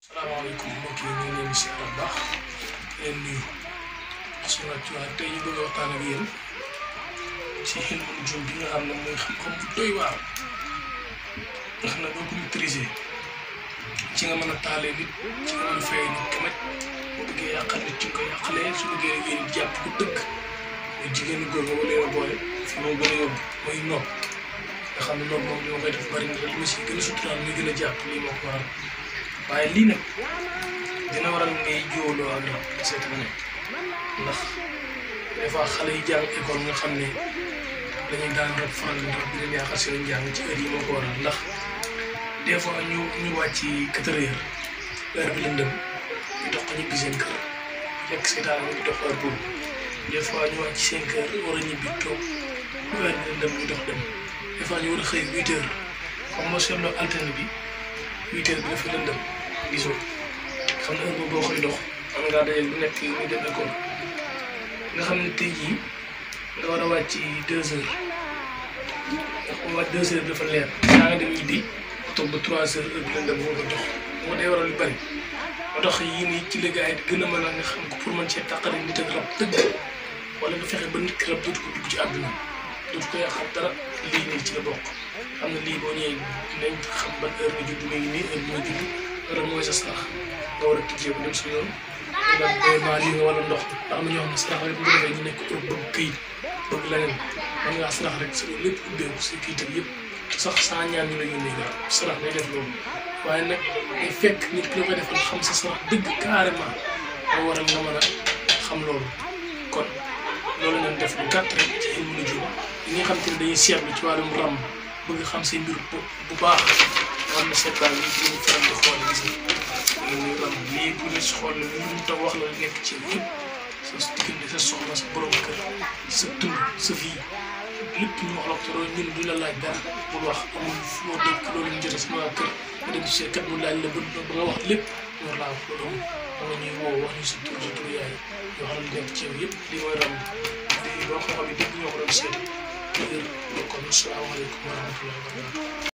salaamaaleykum mbokk yi ñu ngi leen di siyaar bu baax leen nuyu suñu wàccuwaay tey ñu bëgg a waxtaan ak yéen ci ilmul nujum bi nga xam ne mooy xam-xam bu doy waar nga xam ne boo ko maîtriser ci nga mën a taalee nit ci nga mën a fay nit tamit boo bëggee yàqal nit ci nga ko yàqalee su bëggee yéen jàpp ku dëgg muy jigéenu góor nga wala boole fi moo gën a yóbbu mooy nopp nga xam ne nopp moom li ma koy def bari na li ma si gën a suturaal muy gën a jàpp lii moo ko waral waaye lii nag dina waral ngay jiwloo ak rab seetaane ndax des fois xale yi jàng école nga xam ne dañuy daan rab faral di rab di leen yàqal seen njàng ci heure yi moo ko waral ndax des fois ñu wàcc 4 heures heure bi lëndëm ñu dox ko ñibbi seen kër fekk seetaane ñu dox heure boobu des fois ñu wàcc 5 heures war a ñibbi toog heure bi lëndëm ñu dox dem des fois ñu war a xëy 8 heures comme moo seetloo alterne bi 8 heures bi dafa lëndëm gisoo xam ne heure boobu boo koy dox am ngaa dajal bu nekk muy dem école nga xam ne tey jii nga war a wàcc 2 heures ndax bu wàcc 2 heures dafa leer daa nga dem ñibbi toog ba 3 heures heure bi lëndëm boo ko dox moo day waral lu bari moo tax yii nii ci la gars yi di gën a mën a nga xam ko pour mën cee tàqale nit ak rab dëgg wala nga fexe ba nit ki rab dootu ko dugg ci àdduna dootu ko yàqal dara lii nii ci la bokk xam ne lii boo ñëwee dinañ xam ban heure nga judd mi ngi nii heure bi nga judd heure mooy sa sarax nga war a tijjee bu dem sa yoon nga lii nga wala ndox ndax am na ñoo xam ne sarax rek bu defee ñu nekk Europe bëgg këyit bëgg leneen man ngaa sarax rek sa lépp ubbeeku sa këyit ak yëpp sax sans ñaan ñu la yónnee nga sarax day def loolu waaye nag day fekk nit ki la koy defal xam sa sarax dëgg carrément moo waral nga mën a xam loolu kon loolu lañ def lu gàtt rek ci ilmul nujum yi nga xam te ne dañuy seetlu ci wàllum ràmm bëgg xam say mbir bu baax war na seetaan lii bu ñu faral di xool gis nga muy ràmm lii bu ñu si xool lu mu taw wax la nekk ci yëpp sa diggante sa soxna sa borom kër sa tund sa vie lépp ñu wax la ko ñun du la laaj dara bul wax amul foo dëkk loolu ñu jotee sama kër nga dem ci kat mu laaj la ba nga wax lépp ñu war laa wax loolu da nga ñuy woo wax ñu sa tur yaay yoo xam ne nekk ci yow yëpp li mooy ràmm lii boo xam ne dëgg ñoo ko doon seet kon asalaamaaleykum wa rahmatulah.